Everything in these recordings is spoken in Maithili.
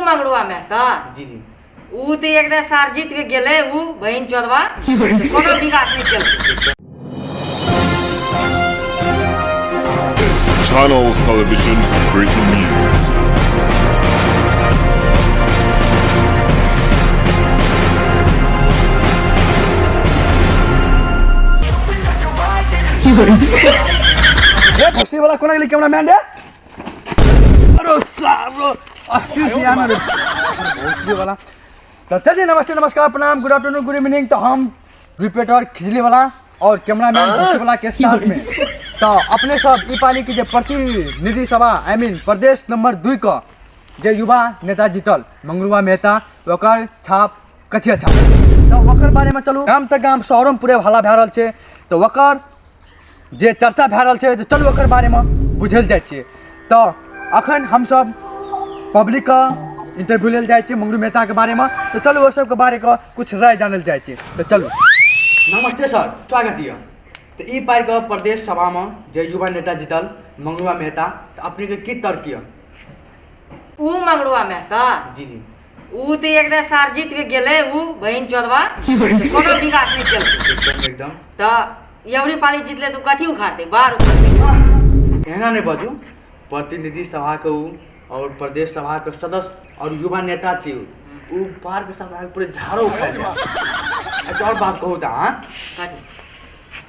मंगरुआ मेहता। जी जी। ऊ तऽ एक बेर सार जीत के गेलै ऊ बहिन चोदवा, कोनो विकास नहि केलकै। Channels Television's breaking news. ए भोसड़ी वाला कोना गेलै कैमरामैन रे? अरे सालो अस्थिर से आना रे भोसड़ी वाला। तो चलिए नमस्ते नमस्कार प्रणाम गुड आफ्टरनून गुड इवनिंग। तो हम रिपोर्टर खिजली वाला और कैमरामैन भोसड़ी वाला के साथ में तो अपने सब ई पाली के जे प्रतिनिधि सभा I mean प्रदेश नंबर 2 का जे युवा नेता जीतल मंगरुआ मेहता, ओकर छाप कचिया छाप, तो ओकर बारे में चलू गाम तऽ गाम शहरों में पूरे हल्ला भए रहल छै, तो ओकर जे चर्चा भए रहल छै, तो चलू ओकर बारे में बुझल जाइ छियै। तो अखन हमसब पब्लिक के इंटरव्यू लेल जाइ छियै मंगरू मेहता के बारे में, तो चलू ओहि सबके बारे के कुछ राय जानल जाइ छियै। तो चलू। नमस्ते सर, स्वागत यऽ। तो ई पार के प्रदेश सभा में जे युवा नेता जीतल मंगरुआ मेहता, तो अपने के की तर्क यऽ? ऊ मंगरुआ मेहता। जी जी। ऊ तऽ एक बेर सार जीत के गेलै ऊ बहिन चोदवा, कोनो विकास नहि केलकै। एकदम एकदम। तऽ एवरी पाली जीतलै तऽ कथी उखाड़तै? बाढ़ उखाड़तै। एना नहि बाजू, प्रतिनिधि सभा के ऊ और प्रदेश सभा के सदस्य और युवा नेता छी ऊ, ऊ बाढ़ के साथ आके पूरे झाड़ो उखाड़ि देत। अच्छा और बात कहू तऽ अहाँ कथी?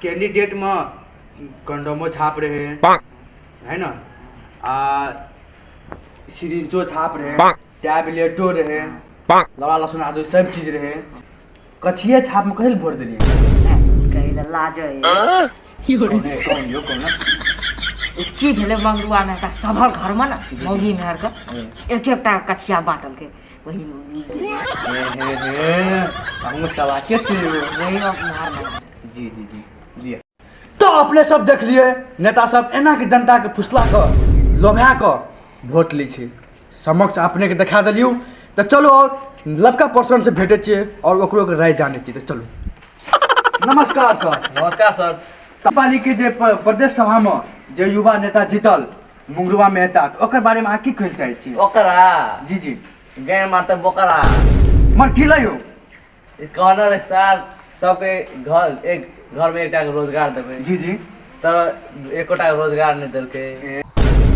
कैंडिडेट में कंडोमो छाप रहे है ना, आ सिरिंचो छाप रहे, टैबलेटो रहे, लवा लहसुन आदि सब चीज रहे। कथिए छाप में कहीं वोट देलियै? कही ला लाज है। कौन है, कौन यो कौन है? की भेलै मंगरुआ मेहता सभक घर में ना मौगी मेहर के एक एकटा कछिया बांटल के वही हे हे हे, हम चलाके छी। वही मार मार। जी जी जी लिअ। तो अपने सब देख लिए नेता सब एना के जनता के फुसला के लोभा के वोट लै छै, समक्ष अपने के देखा देलियौ। तो चलू और लड़का पर्सन से भेटे छियै और ओकरो के राय जाने छियै। तो चलू। नमस्कार सर। नमस्कार सर। पाली के जे प्रदेश सभा में जे युवा नेता जीतल मुंगरुआ मेहता, तो ओकर बारे में अहाँ की कहै चाहै छी? ओकरा? जी जी। गैर मारते बोकरा। मर की लयो? कहना रहे सर सबके घर एक घर में एकटा रोजगार देबै। जी जी। तो एकोटा रोजगार नहीं देलकै।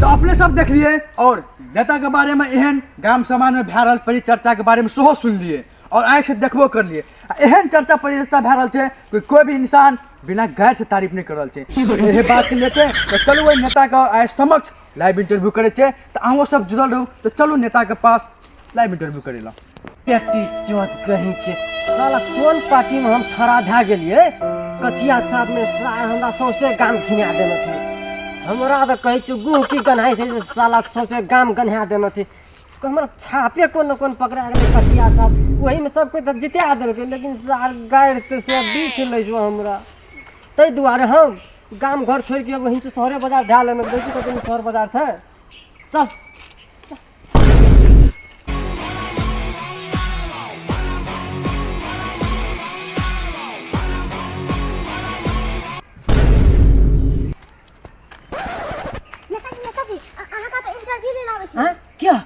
तो अपने सब देख लिए और नेता के बारे में एहन गाम समाज में भए रहल परिचर्चा के बारे में सेहो सुनलिए और आँखि से देखबो करलिए। आ एहन चर्चा परिचर्चा भए रहल छै कि कोई भी इंसान बिना गारि से तारीफ नहीं कर रहल छै। एहे बात के लेके तो चलू ओहि नेता के आइ समक्ष लाइव इंटरव्यू करै छै, तो अहूँ सब जुड़ल रहू। तो चलू नेता के पास लाइव इंटरव्यू करै ला। पेटी चोत कहीं के साला कोन पार्टी में हम खड़ा भए गेलिए? कचिया छाप में सार हमरा सौंसे गाम घिना देने छै। हमरा तऽ कहै छै गुह की गन्हाइ छै जे साला सौंसे गाम गन्हा देने छै। हमरा छापे कोन न कोन पकड़ा गेलै कचिया छाप, ओहीमे सब कोइ तऽ जिता देलकै, लेकिन सार गारि तऽ से बीछ लै छौ हमरा। ताहि दुआरे हम गाम घर छोड़िके वहीँ से शहरे बाजार धए लेने। देखी कतऽ शहर बाजार छै। चल। नेताजी नेताजी, अहाँ का तो इंटरव्यू लेना आबै छै। हैं? क्या?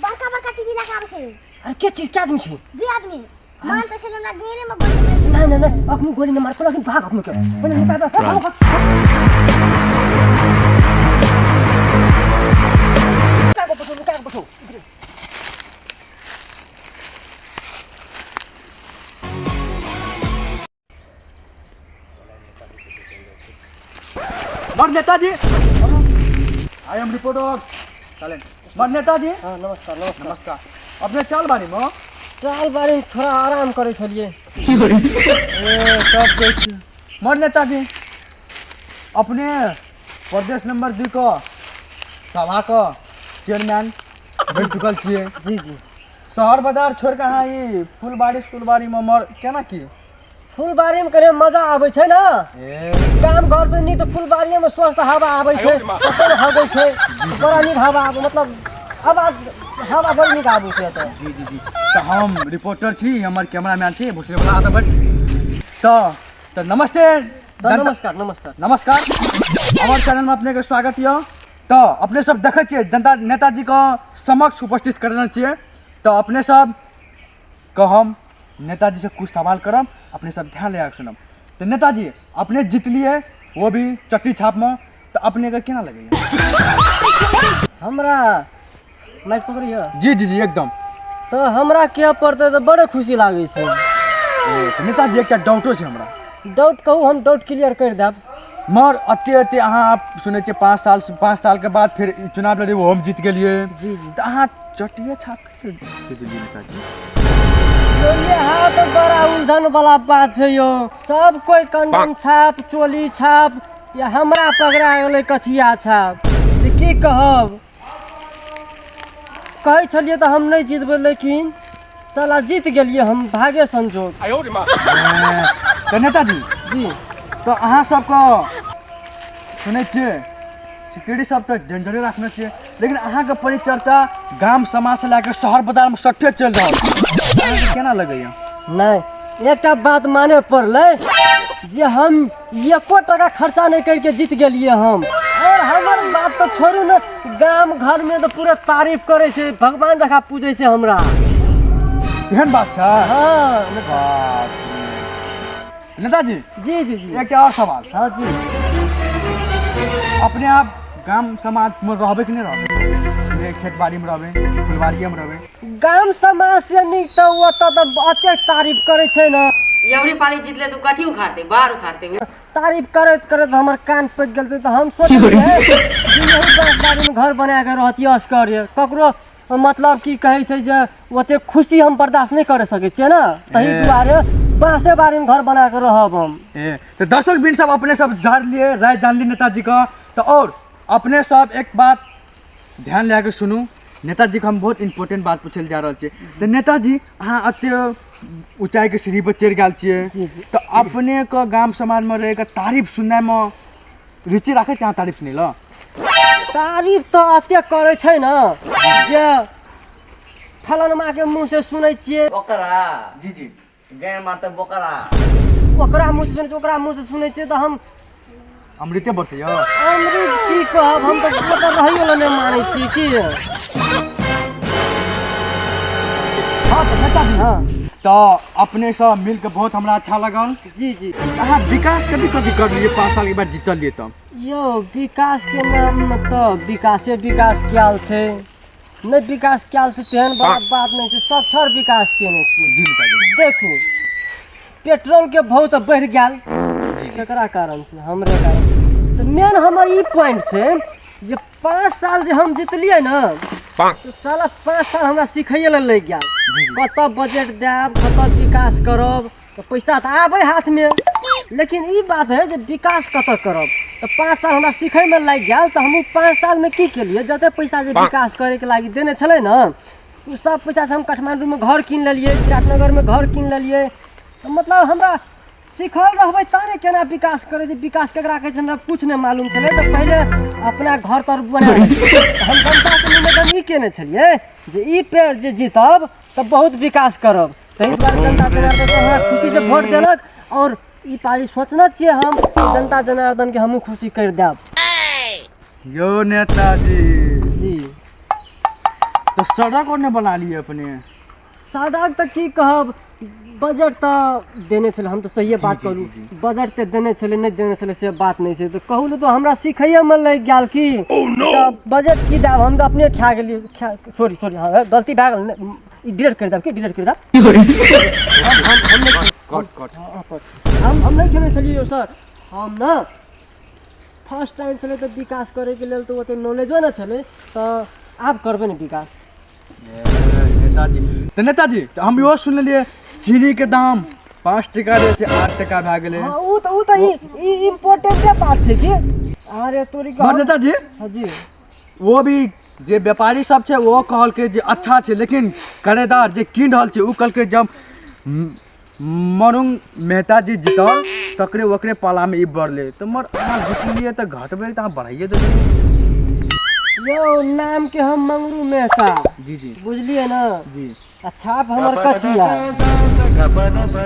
बड़का बड़का टीवी लगा आबै छै। अरे के चीज, क्या आदमी छै? दुई आदमी। मान तो छै हमरा घेरे में गोली मारि। नहीं नहीं नहीं, अखनी गोली नहीं मार, अखनी भाग अखनी के। पहिले नेता भाग, भाग, भाग। लुका के बैठो, लुका के बैठो। मर नेताजी, I am reporter talent. मर नेताजी। हाँ नमस्कार नमस्कार। नमस्कार। अपने चाल बारी में? चाल बारी में थोड़ा आराम करै छलिए। ए सब कुछ। मर नेताजी, अपने प्रदेश नंबर 2 को सभा को चेयरमैन बनि चुकल छियै। जी जी। शहर बाजार छोड़ के अहाँ ई फुलबाड़ी सुलबाड़ी में मर केना की? फुलबाड़ी में कने मजा आबै छै ना। ए। गाम घर से नीक तऽ फुलबाड़िए में स्वस्थ हवा आबै छै, अपन हगै छै, बड़ा नीक हवा आबै, मतलब आवाज हवा बड़ नीक आबै छै एतऽ। जी जी जी। तऽ हम रिपोर्टर छी, हमर कैमरामैन छी भोसले वाला आदत बट। तऽ नमस्ते। तऽ नमस्कार नमस्कार। नमस्कार, हमर चैनल में अपने के स्वागत यऽ। तऽ अपने सब देखै छियै जनता नेताजी के समक्ष उपस्थित करने छियै। तो अपने सब कहम नेताजी से कुछ सवाल करब, अपने सब ध्यान लगा के सुनब। तो नेताजी अपने जीतलिए वो भी चट्टी छाप में, तो अपने के केना लगैया? हमरा माइक पकड़ियो। जी जी जी एकदम। तो हमरा के पड़तै तऽ बड़े खुशी लागै छै। तऽ नेताजी एकटा डाउटो छै हमरा। डाउट कहू, हम डाउट क्लियर करि देब। मगर एते एते अहाँ सुनै छियै 5 साल के बाद फिर चुनाव लड़े हम जीत गेलियै। जी जी। तऽ अहाँ चटिये छाप जीतलियै नेताजी? यहाँ तऽ बड़ा उलझन वाला बात छै यौ। सब कोइ कंडन छाप चोली छाप या हमरा पकड़ा गेलै कछिया छाप। की कहब, कहै छलियै तऽ हम नहि जीतबै, लेकिन साला जीत गेलियै हम, भागे संजोग। तऽ नेताजी जी तऽ अहाँ सबके सुनै छियै सिक्योरिटी सब तऽ डेंजरे राखने छियै, लेकिन अहाँके परिचर्चा गाम समाज से लए कऽ शहर बाजारमे सठे चलि रहल छै, अहाँके केना लगैया? नहि, एकटा बात माने पड़लै जे हम एको टका खर्चा नहि करके जीत गेलियै हम। और हमर बात तऽ छोड़ू ने, गाम घरमे तऽ पूरा तारीफ करै छै, भगवान जकाँ पूजै छै हमरा। एहन बात छै? हाँ। नेताजी जी जी जी एकटा और सवाल। हाँ जी। अपने आप गाम समाज में रहबै कि नहि रहबै? खेत बाड़ी में रहबै, फुलबाड़िए में रहबै? गाम समाज से नीक तऽ ओतऽ तऽ अतेक तारीफ करै छै ने। एवरी पाली जीतले तो कथी उखाड़ते, बाहर उखाड़ते। तारीफ करैत करैत हमर कान पकि गेल। तऽ हम सोचलियै जे यही बाँस बाड़ीमे घर बना कऽ रहतियै असगरे, ककरो मतलब की कहै छै जे ओतेक खुशी हम बर्दाश्त नहि कर सकै छियै ने, ताहि दुआरे बाँसे बाड़ीमे घर बना कऽ रहब हम। तऽ दर्शक बिन सब अपने सब जानलियै, राय जानलियै नेताजी के। तऽ और अपने सब एक बात ध्यान लए कऽ सुनू, नेताजी के हम बहुत इम्पोर्टेंट बात पूछै लए जा रहल छियै। तऽ नेताजी अहाँ एते ऊँचाई के सीढ़ी पर चढ़ि गेल छियै, तऽ अपने के गाम समाज में रहि कऽ तारीफ सुननाइमे रुचि राखै छियै अहाँ? तारीफ सुनै लए? तारीफ तऽ एतेक करै छै ने जे फलनमा के मुँह से सुनै छियै। ओकरा जी जी गाय मारते बोकरा, ओकरा मुँह से सुनै छियै, ओकरा मुँह से सुनै छियै तऽ हम अमृते बरसैया। अमृत की कहब, हम तऽ ओतऽ रहैयो लए नहि मानै छी की। हाँ तऽ नेताजी हाँ तऽ अपने सब मिलके बहुत हमरा अच्छा लगल। जी जी। अहाँ विकास कथी कथी करलियै 5 साल के बाद जीतलियै तऽ? यौ विकास के नाम मे तऽ विकासे विकास कयल छै, नहि विकास कयल छै तेहन बड़ा बात नहि छै, सब ठर विकास केने छियै। जी नेताजी। देखू पेट्रोल के भाव तऽ बढ़ि गेल, केकरा कारण से? हमरे कारण। तऽ मेन हमर ई पॉइंट छै जे 5 साल जे हम जीतलियै ने, तऽ साला 5 साल हमरा सिखैये लए लागि गेल, कतऽ बजट देब, कतऽ विकास करब। तऽ पैसा तऽ आबै हाथमे, लेकिन ई बात है जे विकास कतऽ करब। तऽ 5 साल हमरा सिखैमे लागि गेल। तऽ हमहूँ 5 सालमे की केलियै, जते पैसा जे विकास करैके लागि देने छलै ने, ओ सब पैसासँ हम काठमाण्डूमे घर कीन लेलियै, विराटनगरमे घर कीन लेलियै। तऽ मतलब हमरा सिखल रहबै तब ने केना विकास करै छै, विकास केकरा कहै छै, हमरा किछु नहि मालूम छलै। तऽ पहिले अपना घर तर बना हम जनताके निवेदन ई केने छलियै जे ई पेड़ जे जीतब तऽ बहुत विकास करब। ताहि दुआरे जनता जनार्दन हमरा खुशीसँ वोट देलक। और ई पारी सोचने छियै हम जनता जनार्दनके हमहूँ खुशी करि देब। यो नेताजी जी तऽ सड़क और नहि बना लिए अपने? सड़क तऽ की कहब, बजट तऽ देने छलै, हम तऽ सहिए बात करू, बजट तऽ देने छलै, नहि देने छलै से बात नहि छै। तऽ कहू ने, तऽ हमरा सिखैएमे लागि गेल कि तऽ बजट की देब, हम तऽ अपने खा गेलियै। सॉरी सॉरी, हाँ गलती भए गेल, ई डिलीट करि देब की? डिलीट करि देब। कट कट। हम नहि खेने छलियै यौ सर, हम ने फर्स्ट टाइम छलै तऽ विकास करैके लेल तऽ ओते नॉलेजो नहि छलै, तऽ आब करबै ने विकास। नेताजी तऽ नेताजी तऽ हम इहो सुनलियै चीनी के दाम 5 टका रहै से 8 टका भए गेलै। हाँ ओ तऽ ई इम्पोर्टेंटे बात छै कि अरे तोरी। नेताजी हाँ जी। वो भी जे व्यापारी सब छै वो कहलकै जे अच्छा छै, लेकिन खरीदार जे कीन रहल छै ओ कहलकै जब मरुंग मेहता जी जीतल तकरे ओकरे पालामे ई बढ़लै। तऽ मर अहाँ जीतलियै तऽ घटबै तऽ अहाँ बढ़ाइए देलियै। यौ नाम के हम मंगरू मेहता। जी जी। बुझलियै ने जी। आ छाप हमर कचिया,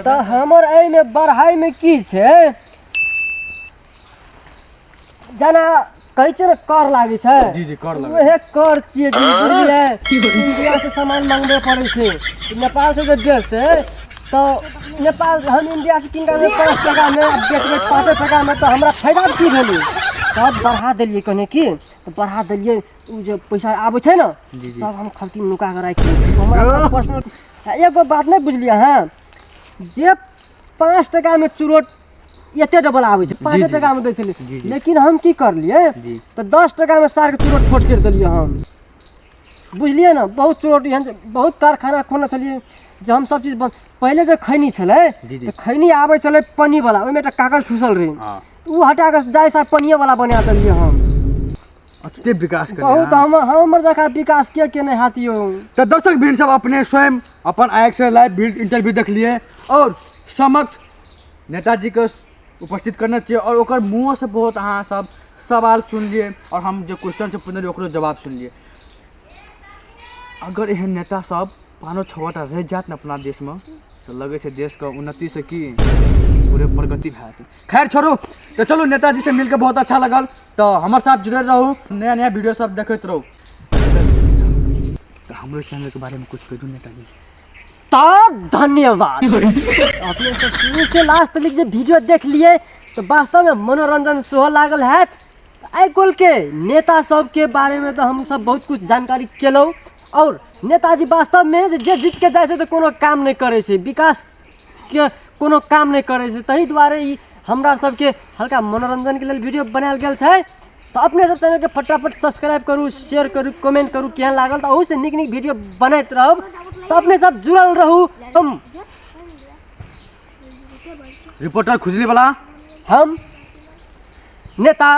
तऽ हमर एहिमे बढ़ाइमे की छै, जेना कहै छै ने कर लागै छै। जी जी, कर लागै। उहे कर छियै जी, बुझलियै? इंडिया से सामान मंगबे पड़ै छै, नेपाल से जे बेचतै तऽ नेपाल हम इंडिया से कीन कऽ 5 टका मे बेचबै 5 टका मे, तऽ हमरा फायदा की भेलै? तब बढ़ा देलियै कहने की, तऽ बढ़ा देलियै। ओ जे पैसा आबै छै ने, सब हम खलती नुका कऽ राखि लै छियै। हमरा पर्सनल एगो बात नहि बुझलियै अहाँ, जे 5 टका मे चुरोट एते डबल आबै छै, 5 टका मे दै छलै, लेकिन हम की करलियै तऽ 10 टका मे सारके चुरोट छोट करि देलियै हम, बुझलियै ने? बहुत चुरोट एहन बहुत कारखाना खोलने छलियै जे हम सब चीज बंद। पहिले जे खैनी छलै तऽ खैनी आबै छलै पन्नी वाला, ओहिमे एकटा कागज ठूसल रहै, ओ हटा कऽ जाय सार पन्निये वाला बना देलियै हम। अते विकास केने बहुत अहाँ। हमर जकाँ विकास के केने हैत यौ। तऽ दर्शक वृंद सब अपने स्वयं अपन आँखि से लाइव इंटरव्यू देखलियै और समक्ष नेताजी के उपस्थित करने छियै और ओकर मुँह से बहुत अहाँ सब सवाल सुनलियै और हम जे क्वेश्चन सब पूछने रहियै ओकरो जवाब सुनलियै। अगर एहन नेता सब 5-6 टा रहि जायत ने अपना देशमे तऽ लगै छै देशके उन्नति से की पूरे प्रगति भए जेतै। खैर छोड़ू, तऽ चलू नेताजी से मिलके बहुत अच्छा लगल। तऽ हमर साथ जुड़ल रहू, नया नया वीडियो सब देखैत रहू। तऽ हमरो चैनल के बारे में कुछ कहि दू नेताजी। तऽ धन्यवाद अपने सब शुरू से लास्ट तक जे वीडियो देख लिए तऽ वास्तव में मनोरंजन सेहो लागल हैत। आइ काल्हि के नेता सबके बारे में तऽ हम सब बहुत कुछ जानकारी केलहुँ, और नेताजी वास्तव में जे जीत के जाइ छै तऽ कोनो काम नहि करै छै, विकास के कोनो काम नहि करै छै। ताहि दुआरे ई हमरा सबके हल्का मनोरंजनके लेल वीडियो बनायल गेल छै। तऽ अपने सब चैनलके फटाफट सब्सक्राइब करू, शेयर करू, कमेंट करू केहन लागल, तऽ ओहूसँ नीक नीक वीडियो बनैत रहब। तऽ अपने सब जुड़ल रहू। हम रिपोर्टर खुजली वाला, हम नेता